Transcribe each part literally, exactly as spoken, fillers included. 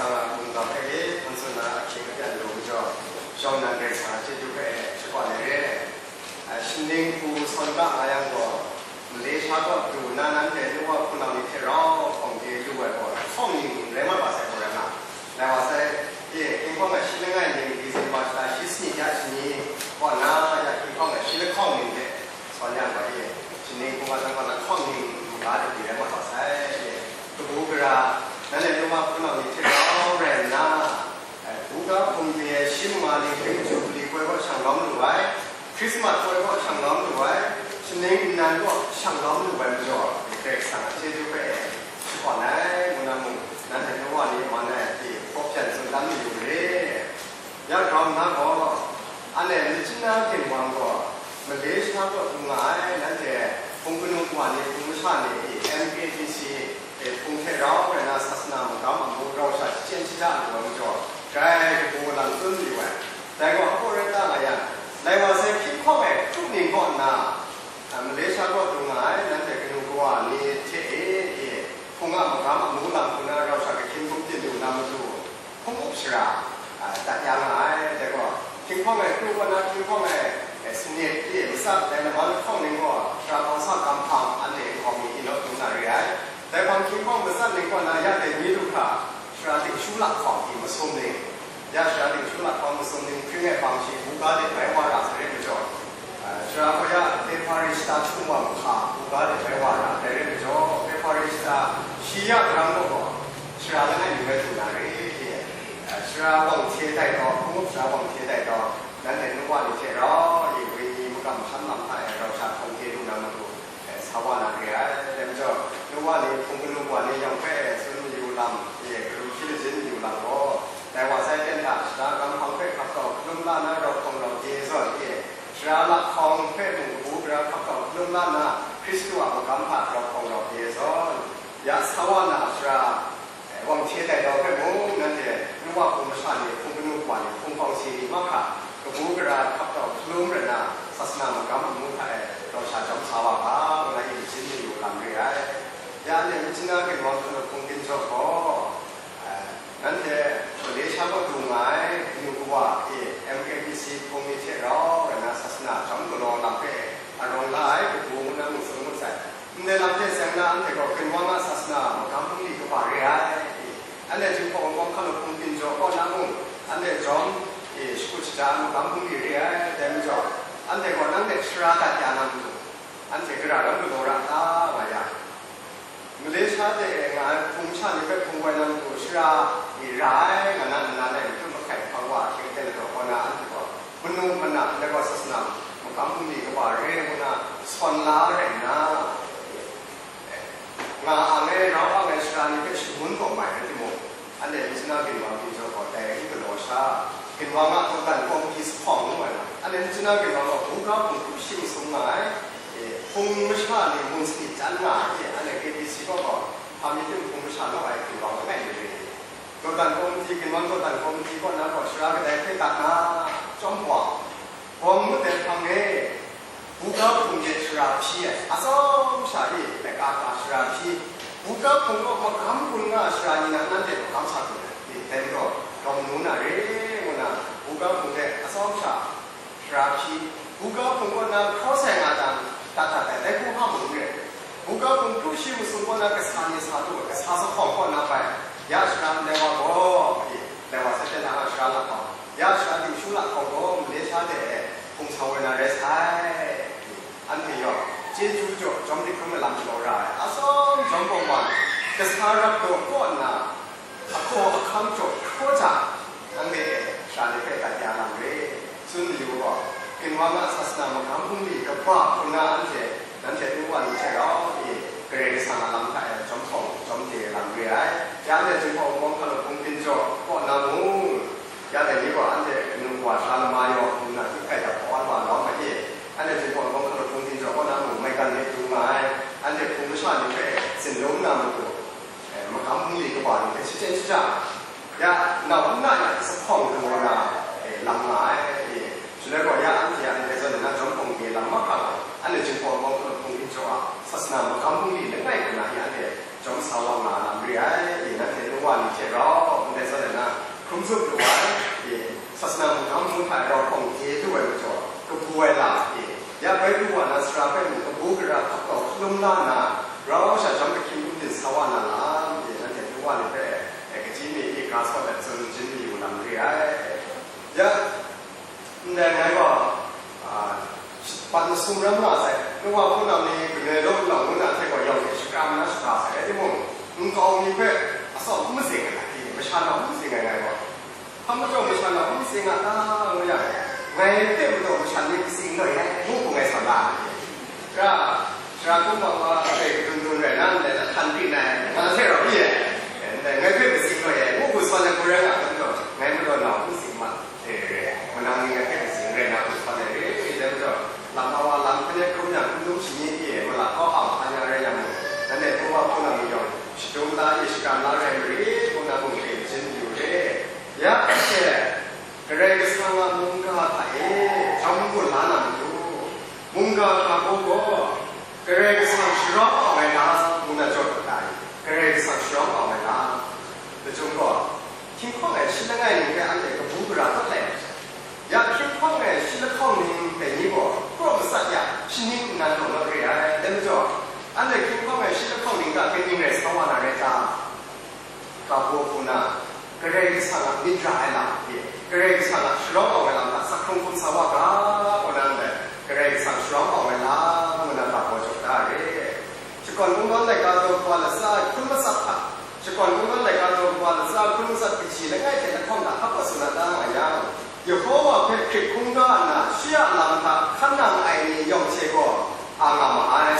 Nang a hpung ga hpe e hpang tsun na ahkying aten lu majaw, shawng nnan Karai Kasang a chyeju hpe e shakawn ai re. A, shaning hku sawn ga nga yang gaw, Malaysia kaw du nna nanhte nu wa hpunau ni hte rau hkawng de lu ai gaw, lahkawng ning rai mat wa sai gaw rai nga, rai wa sai. E, hkinghpang ai shi langai ning December shata shi sani hta shani kaw na, ya hkinghpang ai shi lahkawng ning hte sawn yang gaw, e, shaning hku nga jang gaw, lahkawng ning maga de rai mat wa sai. E, kabu gara, nanhte nu wa hpunau ni hte rau rai nna, Buga hpung de shi manga ning hpring Jubili poi kaw shang lawm lu ai, Krismas poi kaw shang lawm lu ai, shaning nnan kaw shang lawm lu ai majaw, Karai Kasang a chyeju hpe shakawn ai, ngu na mung, nanhte nu wa ni man ai hte hpaw hpyan tsun dan mayu re. Ya grau nna gaw, anhte Myitkyina ginwang gaw, Malaysia kaw du nga ai, nanhte hpung kanu wa ni, hpung masha ni, M K B C, e, hpung hte rau rai na, sasana magam amu rau sha shachyen shaja lu ai majaw, grai kabu lam tsun mayu ai. Dai gaw hpaw rai ta nga yang, lai wa sai hkying hkawng ai hkru ning kaw nna, a, Malaysia kaw du nga ai nanhte kanu kawa ni hte e, e, hpung a magam amu lam hku na rau sha kahkyin hkum byin lu na matu, hpung up shara, a, dat ya nga ai. Dai gaw, hkinghpang ai hkru kaw na hkinghpang ai, e, sanit, e, matsat, dai namau lahkawng ning gaw, sara bawng sa gam hpang, anhte nkau mi inawt dum na re ai. Dai hpang hkinghpang matsat ning kaw na ya dai mi du hkra, sara dingshu lahkawng hte masum ning, ya sara dingshu lahkawng masum ning hpring ai hpang shi buga de bai wa ra sai re majaw, a, sara gaw ya February shata htum wa mahka buga de bai wa ra ai re majaw, February shata shi ya hkrang gaw gaw, sara langai mi rai htu na re, e, a, sara wang hte dai taw, hpung up sara wang hte dai taw, nanhte nu wa ni hte rau, e, wenyi magam hkan lam hta e rau sha hkawng de lu na matu, e, sa wa na re ai. Dai majaw, nu wa ni, hpung kanu wa ni yawng hpe, e, tsun mayu lam, e, hkarum hpyi lazin mayu lam gaw, dai wa sai ten hta, shara gam hpang hpe hkap kau hkalum la na, rau hkawng rau de zawn, e, sara lahkawng hpe mung kabu gara hkap kau hkalum la na, Hkristu a magam hta rau hkawng rau de zawn, ya sa wa na sara, e, wang hte dai taw hpe mung, nanhte nu wa hpung masha ni, hpung kanu wa ni, hpung hpawng si ni mahkra, kabu gara hkap kau hkalum rai na, sasana magam amu hta e rau sha jawm sa wa ga, ngu na yin shing mayu lam re ai. Ya anhte Myitkyina ginwang hkanup hpung ginjaw gaw, e, nanhte Malaysia kaw du nga ai kanu kawa e, M K B C hpung ni hte rau rai na, sasana jawm galaw lam hpe arawng la ai kabu ngu na mung tsun ngut sai. Ndai lam hte seng na, anhte gaw ginwang a sasana magam bungli kaba re ai. Anhte Jinghpaw Wunpawng hkanup hpung ginjaw kaw na mung, anhte jawm, e, shakut shaja ai magam bungli re ai. Dai majaw, anhte gaw nanhte shara dat ya na matu, anhte gara ram galaw ra ta nga yang, Malaysia de nga ai hpung masha ni hpe hpung wai na matu, shara ni ra ai nga na nna, dai matu mahkai hpang wa ahkying aten ladaw kaw na, anhte gaw manu mana, ndai gaw sasana magam bungli kaba re ngu na sawn la rai nna, nga ang ai, rau ang ai shara ni hpe shangun gaw mai rai timung, anhte Myitkyina ginwang ginjaw gaw dai n galaw sha, ginwang a dawdan kawmti sa hkawng ngu ai, anhte Myitkyina ginwang gaw buga hpung hkrup shi masum nga ai, e, hpung masha ni mun sanit chyan nga ai, e, anhte K B C kaw gaw, hpa mi tim hpung masha naw ai ginwang langai mi re. Dawdan kawmti, ginwang dawdan kawmti kaw na gaw shara kadai hpe dat na, chyawm bawng, bawng ngut ai hpang e, buga hpung de shara hpyi ai, atsawm sha e, laika ka shara hpyi, buga hpung kaw magam gun nga ai shara ni nan, nanhte magam sa lu ai, e, dai majaw, gaw manu na re, ngu na, buga hpung de atsawm sha shara hpyi, buga hpung kaw na hkraw sai nga jang, dat dat ai, dai hku hpa mung n re. Buga hpung hkrup shi masum kaw na kasa ni sa lu ai, kasa sa hkawng kaw na bai, ya shara ndai wa gaw, e, ndai wa sai hte na a shara lahkawng, ya shara dingshu lahkawng gaw, Malaysia de e hpung sa woi na rai sai. Anhte yawng, chyeju jaw, jawm hkrum ai lam galaw ra ai, atsawm jawm bawng wa, kasa rap daw kaw nna, ahkaw ahkang jaw hkraw jang, nanhte e shara ni hpe dat ya lam re, tsun mayu gaw, ginwang a sasana magam bungli kaba hku na anhte, nanhte nu wa ni hte rau e, Karai Kasang a lam hta e jawm hkawng jawm de lam re ai. Ya anhte Jinghpaw Wunpawng hkanup hpung ginjaw kaw na mung, ya dai ni gaw anhte kanu wa sha lama yaw hpung na hti hkai dap kaw ai wa lawm ai e, anhte Jinghpaw Wunpawng hkanup hpung ginjaw kaw na mung maigan de du nga ai, anhte hpung masha ni hpe tsinlung na matu, e, magam bungli kaba ni hpe shachyen shaja, ya, nau n na ya, sa hkawng galaw na, e, lam nga ai, e, shaloi gaw ya anhte a ndai zawn na jawm hkawng de lam mahkra gaw, anhte Jinghpaw Wunpawng hkanup hpung ginjaw a, sasana magam bungli langai nna ya anhte jawm sa wa nga lam re ai, e, nanhte nu wa ni hte rau, ndai zawn Zup lu ai, e, sasana mung hkam hpung hta e rau hpawng de lu ai majaw, kabu ai lam, e, ya bai lu wa na sara hpe mung kabu gara hkap kau hkalum la nna, rau sha jawm kahkyim kungdin sa wa na lam, e, nanhte nu wa ni hpe, e, kaji mi e ga sawt ai tsun jin mayu lam re ai. Ya, ndai ngai gaw, a, Bat masum ram nga sai, nu wa hpunau ni galoi law nau ngu na hte gaw yawng hte shakram na shara sai, rai timung, nkau mi hpe atsawm n matsing ai, masha nau n matsing ai ngai gaw. Hpa majaw masha nau n matsing a ta, ngu yang, ngai hpe majaw masha ni matsing loi ai, ngu hpung ai sa la ai. Ra, sara kumhpa wa hpe kadun dun rai na, ndai na htan rit na ai, nga hte rau i ai. Ndai ngai hpe matsing loi ai, ngu hku sa ai hku rai nga, hpa majaw, ngai majaw nau n matsing ma. E, manang ni ngai hpe katsing rai na hku sa ai re, dai majaw, lam hpa wa lam hpe hkrum yang, n dum shanyi e, malak kau ang hpa ya rai yang mung, nanhte hpung wa hpung na ni yawng, shadum la e, shakram la rai marit, hpung na mung hte majin mayu re. Ya anhte, Karai Kasang a mungga hta e, jawm gun la na matu, mungga hkra baw gaw, Karai Kasang sharau awng ai la, ngu na jaw dat ai, Karai Kasang sharau awng ai la, lachyum gaw, hkying hkawng ai shi langai ning hpe anhte kabu gara tat lai ai. Ya hkying hkawng ai shi lahkawng ning dai ni gaw, kraw matsat ya, shi ning nnan law law re ai, dai majaw, anhte hkying hkawng ai shi lahkawng ning hta kaning rai sa wa na rai ta? Ga baw hku na, Karai Kasang a myit ra ai lam hte, Karai Kasang a sharau awng ai lam hta sak hkrung hkum sa wa ga, kaw na ndai, Karai Kasang sharau awng ai lam ngu na ga baw jaw da re. Shakawn kungdawn laika taw kawa latsa ai hkun matsat hta, shakawn kungdawn laika taw kawa latsa ai hkun matsat kaji langai hte lahkawng hta hkap wa tsun na ta nga yang, Yehowa hpe hkrit hkungga nna shi a lam hta hkan nang ai ni yawng hte gaw a nga ma ai.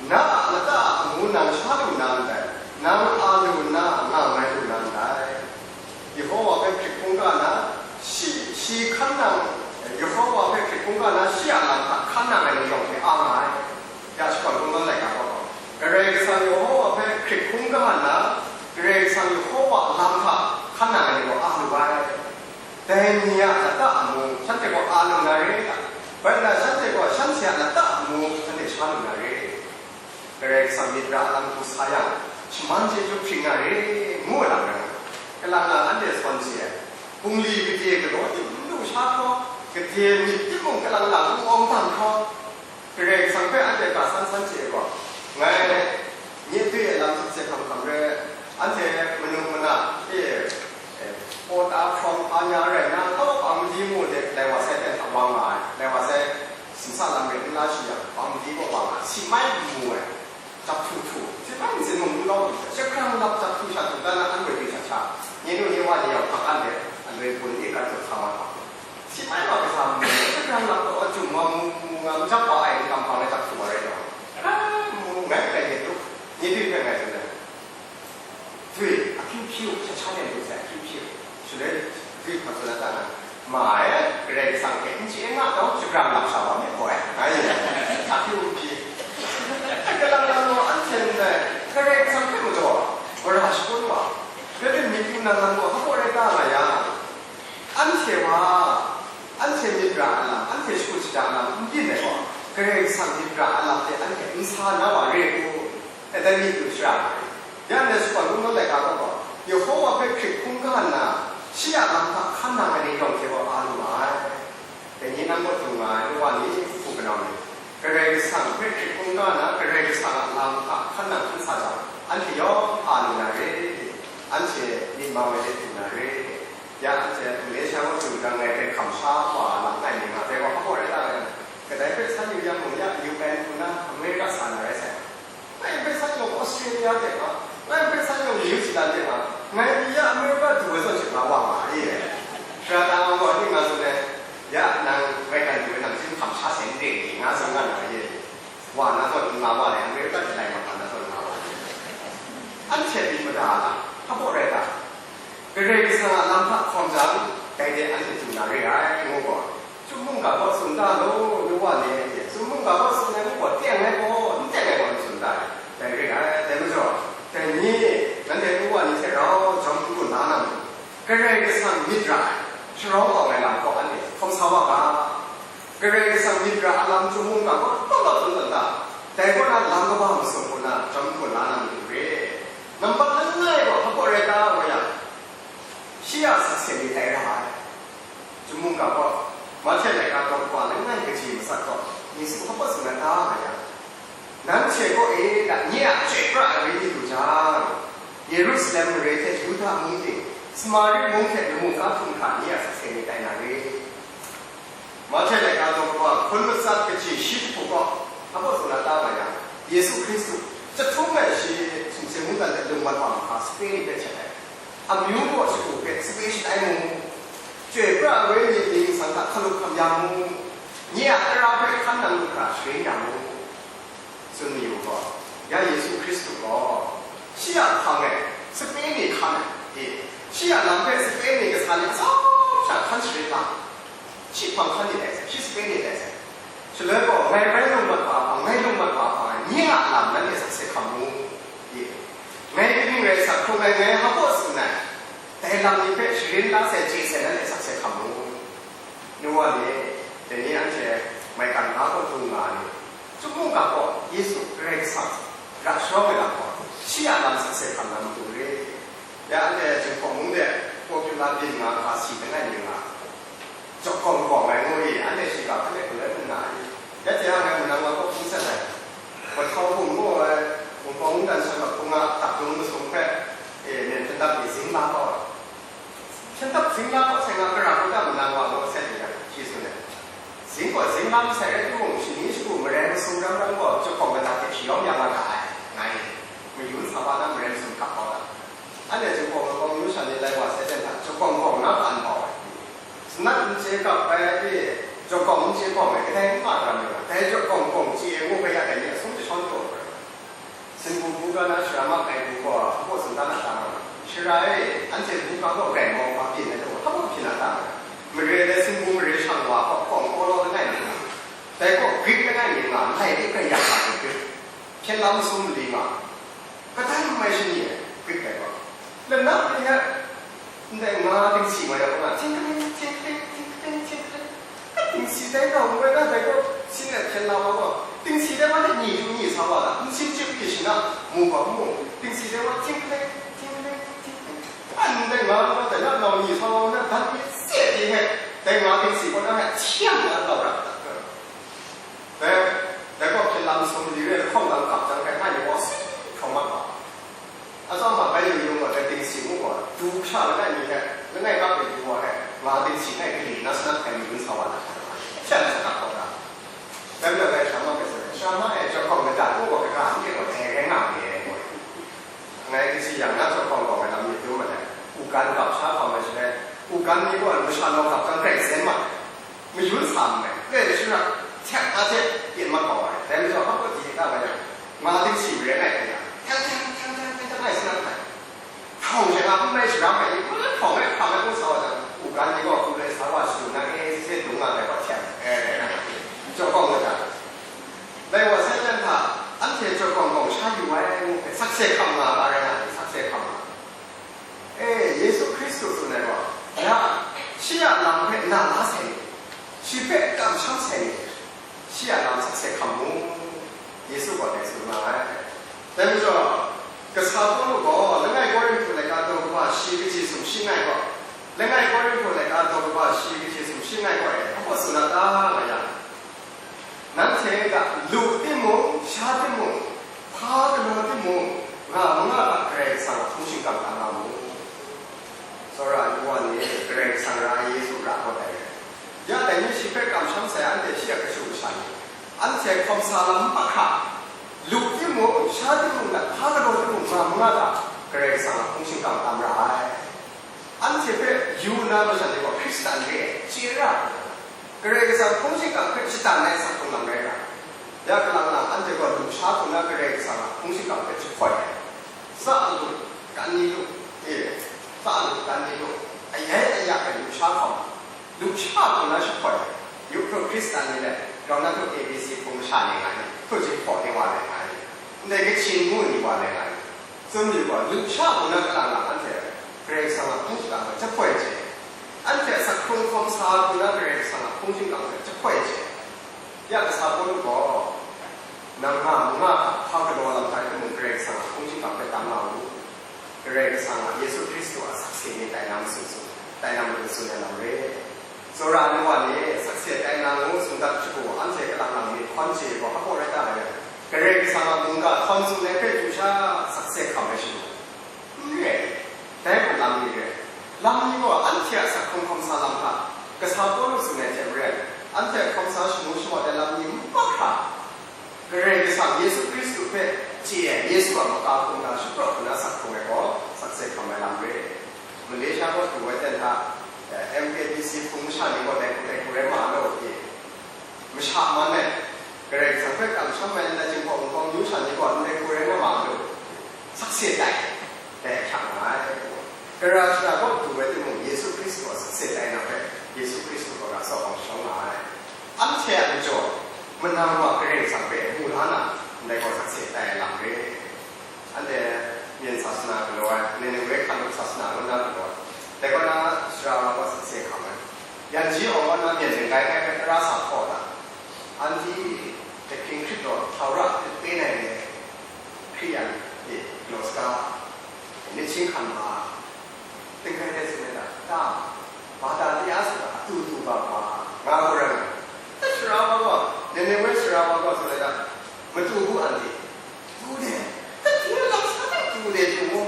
Na a lata a amu nang sha lu na ndai, nang a lu nna nga mai lu na ndai. Yehowa hpe hkrit hkungga na, shi, shi hkan nang, Yehowa hpe hkrit hkungga na, shi a lam hta hkan nang ai ni yawng hte a nga ai. Ya shakawn kungdawn laika gaw, Karai Kasang Yehowa hpe hkrit hkungga nna, Karai Kasang Yehowa a lam hta hkan nang ai ni gaw a lu ai. Dai ni a lata amu, shanhte gaw a lu na re ta? Bai nna, shanhte gaw shanhte a lata amu, shanhte sha lu na re? Karai Kasang myit ra a lam hku sa yang, shaman chyeju hpring na re, ngu ai lam rai nna, kalang lang anhte sawn chye ai. Bungli gade galaw tim n lu sha hkraw, gade myit timung kalang lang n awng dang hkraw, Karai Kasang hpe anhte ga san san chye ai gaw, ngai nye doi ai lam hte hkam hkam re, anhte manu mana e, e, pawt a hprawng a nya rai nna, hkawk a mali mu de, lai wa sai ten hta wa nga ai, lai wa sai simsa lam rai n la shi yang, a mali gaw wa nga ai, si mai n mu ai, jahtu htu, si mai n sin mung n lawm, shakram lap jahtu shahtu dan na an woi doi sha sha, nye nu nye wa ni yawng hkak an de, aloi gun e kat jaw sa wa hkawk. Si mai wa kasa mu, shakram lap taw, a jum wa mu, mu nga, majak wa ai, n kam hpang na jak su wa rai taw, a, mu, ngai kai nye du, nye du hpe ngai tsun ai. Dui, ahkyu hpyi u, sha sha nem du sai, ahkyu hpyi u. Shaloi, dui hpa tsun ai ta na, ma e, Karai Kasang hte n chye nga taw, shakram lap sa wa myit gaw ai, nga yin ai, ahkyu hpyi. Kalang lang gaw, anhte ndai, Karai Kasang hpe majaw, mara shagun wa, rai myit yu na lam gaw, hpa gaw rai ta nga yang, Anhte wa, anhte myit ra ai lam, anhte shakut shaja ai lam n byin ai gaw, Karai Kasang myit ra ai lam hte anhte n sa na wa re u, e, dai myit yu shara ai. Ya ndai shakawn kungdawn laika gaw, Yehowa hpe hkrit hkungga nna, shi a lam hta hkan nang ai ni yawng hte gaw a lu nga ai. Dai ni nang kaw du nga ai, nu wa ni, hpu hpu kanau ni, Karai Kasang hpe hkrit hkungga nna, Karai Kasang a lam hta hkan nang hkan sa jang, anhte yawng a lu na re, anhte myit mang ai hte du na re. Ya, anhte Malaysia kaw du jang, ngai hpe hkam sha wa lam ngai myit nga, dai wa hpa gaw rai ta yang, kadai hpe san yu yang mung ya, U N hku na America sa na rai sai. Ngai hpe san yawng Australia de ma, ngai hpe san yawng New Zealand de ma, ngai pyi ya America du ai zawn hte nga wa nga ai. Sara ta wa ni nga tsun ai, ya, nang America du ai nang hte hkam sha sai n re ni, nga tsun nga na ye. Wa na zawn n nga wa ai, America de lai mat na zawn nga wa ai. Anhte myit mada a lam, hpa gaw rai ta? Karai Kasang a lam hta hkawm jang, dai de anhte du na re ai, ngu gaw, Chyum mungga kaw tsun da law, nu wa ni, Chyum mungga kaw tsun ai ngu gaw, teng ai gaw, n teng ai gaw, n tsun da ai, dai re ai. Dai majaw, dai ni, nanhte nu wa ni hte rau jawm n gun la na matu, Karai Kasang myit ra ai, sharau awng ai lam gaw anhte hkawm sa wa ga. Karai Kasang myit ra ai lam chyum mungga kaw taw taw tsun tawn da, dai kaw na lam kaba masum kaw na jawm n gun la na matu re. Nambat langai gaw hpa gaw rai ta, ngu yang, shi a sa ni tai ra ai. Chyum mungga gaw, Mahte laika daw kaba langai kaji matsat gaw, Yesu hpa tsun na ta nga yang, nanhte kaw e da, nye a chyoi pra ai wenyi du jang, Yerusalem mare hte Yuda mung ting, Samari mung hte lamu ga htum hkra nye a sakse ni tai na re. Mahte laika daw kaba hkun matsat kaji shi jahku gaw, hpa tsun na ta nga yang, Yesu Hkristu, chyahtum ai shi sumsing mungdan hte lung mat wa mahka sape ni hpe htet ai. Amyu gaw shagu hpe sape shat ai mu, chyoi pra ai wenyi ning san hta hkalup hkam ya mu, nye a tara hpe hkan nang lu hkra sharin ya mu, tsun mayu gaw, ya Yesu Hkristu gaw, shi a hpang e sape ni hkan ai, e, shi a lam hpe sape ni kasa ni atsawm sha hkan sharin la, shi hpang hkan ni dai sai, shi sape ni dai sai. Shaloi gaw, ngai rai lung mat wa hpang, ngai lung mat wa hpang, nye a lam nanhte sakse hkam mu, e, ngai kaning rai sa hkrung ai, ngai hpa tsun ai, dai lam ni hpe sharin la sai, chye sai, nanhte sakse hkam mu. Nu wa ni, dai ni anhte maigan ga gaw dung nga ai ni, Chyum mungga gaw Yesu Karai Kasang ra sharawng ai lam gaw, shi a lam sakse hkam na matu re. Ya anhte Jinghpaw mung de popular byin nga hkra si langai mi nga, jawk gawng gawng ai ngu i, anhte shiga hpe galoi hpung na ai. Ya hte hang ai manang wa kaw hpung sat ai, Bahtau Hpung ngu ai, Wunpawng mungdan sha mat hpung a dap dung masum hpe, e, myen hpyen dap ni zing la kau ai. Hpyen dap zing la kau sai nga, kara kau da manang wa gaw sai ni yang, shi tsun ai. Zing gaw zing la masai rai timung, shaning shagu maren masum ram ram gaw, jawk gawng kata hte shayawm ya nga ga ai, nga i, mayun sa wa na maren masum hkap kau da. Anhte Jinghpaw Wunpawng myu sha ni lai wa sai ten hta, jawk gawng gawng na hkan bau ai. Sanat n chye kap ai, e, jawk gawng n chye bawng ai, kadai n ma ram ai, dai jawk gawng gawng chye ai ngu hpe ya dai ni a sum jashawn taw ai. Singgu buga na shara ma kai bu gaw, hpa tsun da na ta nga, shara e, anhte buga gaw grai mau hpa byin ai gaw, hpa byin na ta nga, mare ai singgu mare shang wa gaw, hkawng kawlaw langai mi nga, dai gaw Grik langai mi nga, lai e grai ya hpa ai Grik, hpyen lam sum mali nga, kadai n mai shani ai Grik dai gaw. Lanap ni hte ndai nga dingsi wa ya gaw, tingkaling, tingkaling, tingkaling, tingkaling. Dingsi dai nau n rai na, dai gaw sin ai hpyen la wa gaw, dingsi dai wa hte ni du ni sa wa na, nsin chyip ni shi na, mu ga mu, dingsi dai wa tingkaling, tingkaling, tingkaling. Ndai nga gaw dai na nau ni sa wa na, dan mi tse di hpe, dai nga dingsi gaw na hpe htiang na lau ra dat ga. Dai, dai gaw hpyen lam sum li re lahkawng lam kap jang hpe, ngai ni gaw si hkrawng mat wa. Atsawm hpa bai yu yung gaw, dai dingsi ngu gaw, du kasha langai mi hte, langai kap ai du wa hte, nga dingsi ngai gali na sanat hkai mi gun sa wa na, hpyen sa kap kau da. Dai majaw dai sha ma hpe tsun ai, sha ma e, jawk hkawng mada ngu gaw, kaga n re gaw, dai rai nga mi ai, ngu ai. Ngai kasi yang na, jawk hkawng gaw, ngai lam myit dum ma ai, u gan kap sha hkawm ai shaloi, u gan ni gaw, masha nau kap jang grai zen ma ai. Mayun sa nngai, dai shara htek a hte pyin mat kau ai. Dai majaw, hpa pawt di da nga yang, nga dingsi mare ngai hpe yang, hteng hteng hteng hteng hteng hteng ai sanat hkai. Hkawng hte nga n mai shara hpe, hkawng e hkang ai ngu sa wa jang, u gan ni gaw hku lai sa wa shadu na, e, se se dung nga ai, hpa htek, e, e, e, jawk hkawng gaw da. Dai wa sai jan hta, anhte jawk hkawng gaw sha yu ai ngu hpe, sakse hkam nga ga rai nga ai, sakse hkam nga. E, Yesu Hkristu tsun ai gaw, ya, shi a lam hpe na la sai ni, shi hpe kamsham sai ni, shi a lam sakse hkam mu, Yesu gaw dai tsun nga ai. Dai majaw, kasa Pawlu gaw langai Korinhtu laika daw kaba shi kaji sumshi ngai gaw, langai Korinhtu laika daw kaba shi kaji sumshi ngai gaw e, hpa tsun na ta nga yang, nanhte hta lu timung, sha timung, hpa galaw timung, nga manga hta Karai Kasang a hpung shingkang tam nga mu. Tsawra ai wa ni, Karai Kasang ra ai Yesu ra kawt ai. Ya dai ni shi hpe kamsham sai anhte shi a kashu kasha ni, anhte hkawm sa lam npak hkra, lu timung, sha timung hta hpa galaw timung, nga manga hta Karai Kasang a hpung shingkang tam ra ai. Anhte hpe yu na masha ni gaw Hkristan re ai, chye ra ai. Karai Kasang hpung shingkang hpe shatan ai sa hkrung lam rai ra. Ya kalang lang anhte gaw lusha hku na Karai Kasang a hpung shingkang hpe jahpoi ai. Tsa lu, kan ni lu, e, tsa lu, kan ni lu, ayai aya ai lusha hkawm, lusha hku na jahpoi ai. Yu hkru Hkristan ni le, grau na hkru A B C hpung masha ni nga ni, hkru jinghpaw ni wa ai nga ni, ndai kachyin ngu ni wa ai nga ni, Tsun yu gaw, lusha hku na kalang lang anhte Karai Kasang a hpung shingkang hpe jahpoi chye, anhte asak hkrung hkawm sa hku na Karai Kasang a hpung shingkang hpe jahpoi chye. Ya kasa Pawlu gaw, nang nga manga hta hpa galaw lam hkrai timung, Karai Kasang a hpung shingkang hpe tam nga u, Karai Kasang a Yesu Hkristu a sakse myit tai na masu su. Tai na matu tsun ai lam re. Tsawra ai nu wa ni sakse tai na ngu tsun dat shagu, anhte kalang lang myit hkawn chye gaw hpa rai ta ai. Karai Kasang a mungga hkawn tsun ai hpe pyi sha sakse hkam ai shagu. N re ai. Dai hpe lam ni re. Lam ni gaw anhte a sak hkrung hkawm sa lam hta, kasa Pawlu tsun ai hte maren, anhte a hkawm sa shamu shawa ai lam ni n mat hkra, Karai Kasang Yesu Hkristu hpe chye ai, Yesu a maka hkungga shaprawt nna sak hkrung ai gaw sakse hkam ai lam re. Malaysia kaw du ai ten hta, eh, M K B C hpung masha ni gaw dai hku dai hku rai ma law, e, masha man ai, Karai Kasang hpe kamsham ai ndai Jinghpaw Wunpawng amyu sha ni gaw ndai hku rai nga ma law, sakse tai, dai hkyak nga ai. Gara shara kaw du ai timung, Yesu Hkristu a sakse tai na hpe, Yesu Hkristu gaw ra tsawp ai shawng nga ai. Anhte a majaw, manang wa Karai Kasang hpe mu la na, ndai gaw sakse tai ai lam re. Anhte Myen sasana galaw ai, Ninewe hkan sasana ngu na galaw ai. Dai kaw na sara wa gaw sakse hkam ai. Yan ji awng kaw na Myen ning kai kai hpe tara sa hkaw na, anhte ahkying hkrit gaw htaura hte pe nai re, Hkriyan hte galaw saga, myit hkying hkan ma, tingkai dai tsun ai ta, ta, bata taya sa ta, atu tu ba ba, nga gaw rai nga. Dai sara wa gaw, Ninewe sara wa gaw tsun ai ta, matu bu anhte, tu de, dai hpyi ai lam sa de, tu de, tu mu.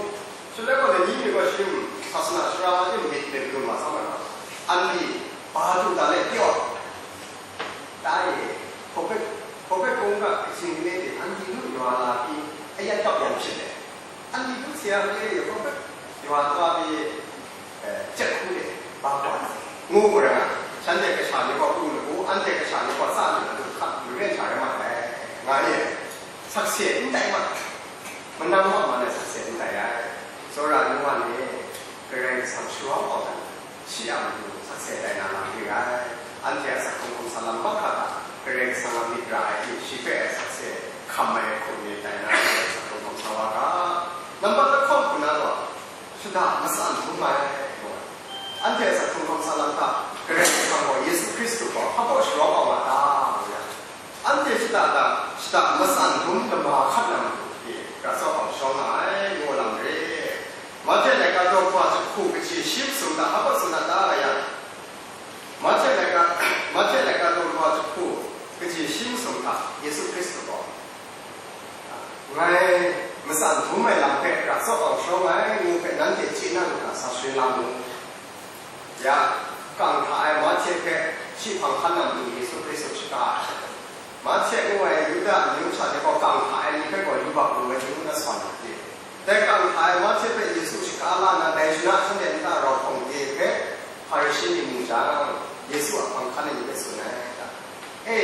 Shaloi gaw, dai ni mi gaw shim, sasana sara wa de myit myit lu ma sa ma, anhte, ba du da le pyaw. Dai, hpawk hpe, hpawk hpe kung ga kasin kane de anhte nu yaw la pyi, ayat kap yan shit ai. Anhte nu sara kane de hpawk hpe yaw la pyi, eh, jat hku de, ba hkawt ai. Ngu gaw rai nga, shanhte kasha ni gaw pru lagu, anhte kasha ni gaw tsa lu na du hkap, lu ren sha rai mat ai, nga ni ai. Sakse n tai mat ai. Manang wa man ai sakse n tai ai. Tsawra ai nu wa ni, Karai Kasang sharawng awng ai. Shi a matu sakse tai na lam re ai. Anhte a sak hkrung hkawm sa lam mahkra hta, Karai Kasang a myit ra ai hte shi hpe sakse hkam ai hku ni tai na, sak hkrung hkawm sa wa ga. Nambat lahkawng hku na gaw, shada matsan htum ai, ngu ai. Anhte a sak hkrung hkawm sa lam hta, Karai Kasang gaw Yesu Hkristu gaw hpa baw sharawng wa nga ta, ngu yang, anhte shada da, shada matsan htum lama hkat na matu hte, ra tsawp ai shawng nga ai, ngu lam re. Mahte laika daw hkwa jahku kaji shi masum hta hpa baw tsun na ta, nga yang, Mahte laika, Mahte laika daw hkwa jahku kaji shi masum hta Yesu Hkristu gaw, ngai matsan htum ai lam hpe ra tsawp ai shawng ai, ngu hpe nanhte chye na lu hkra sa sharin la mu. Ya, kang hta ai Mahte hpe shi hpang hkan na matu Yesu Hkristu shaga ai. Mahte ngu ai Yuda amyu sha ni gaw kang hta ai ni hpe gaw yubak lu ai hte ngu na sawn ai hte, dai kang hta ai Mahte hpe Yesu shaga la na, dai shana shanhte nta rau hpawng de hpe Hparishe ni mu jang, Yesu a hpang hkan ai ni hpe tsun ai, E,